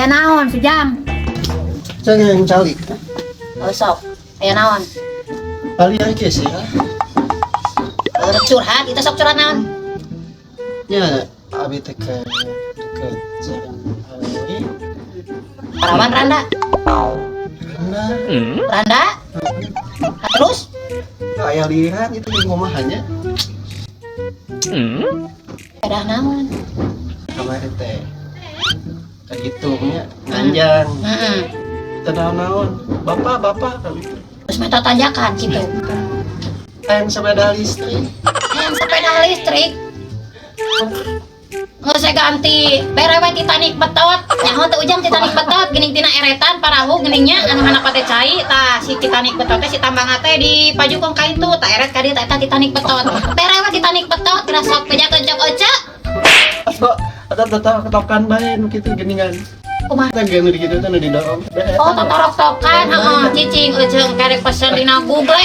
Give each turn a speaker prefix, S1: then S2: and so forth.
S1: Aya naon, Sujang?
S2: Saya yang calik.
S1: Oh, sok. Aya naon?
S2: Kali aja sih ya.
S1: Oh, curhat, itu sok curhat naon?
S2: Ya, abi teh ke deket sareng awewe.
S1: Parawan randa.
S2: Karena
S1: Randa? Nah, terus?
S2: Aya liran itu di kumaha nya.
S1: Ada naon?
S2: Kemarin teh kayak gitu nya nganjang. Teu naon-naon. Bapak, bapak kali itu.
S1: Terus minta tanjakan gitu.
S2: Hayang sepeda listrik.
S1: Yang sepeda listrik. Nggak saya ganti, bere we Titanic betot. Nyaho teu Ujang Titanic betot, geuning tina eretan parahu geuningnya anu handap teh cai, tah si Titanic betot teh si tambang teh dipajukkeun ka itu, tah eret ka dieu tah eta Titanic betot. Bere we Titanic betot, kira sok bejakeun cok oce.
S2: Atau atau tetap ketokan bae nu kitu geuningan.
S1: Kumaha?
S2: Teh geus gitu teh nu didorong.
S1: Oh, totorok-tokan, heeh, cicing ujung kerek pesen dina Google.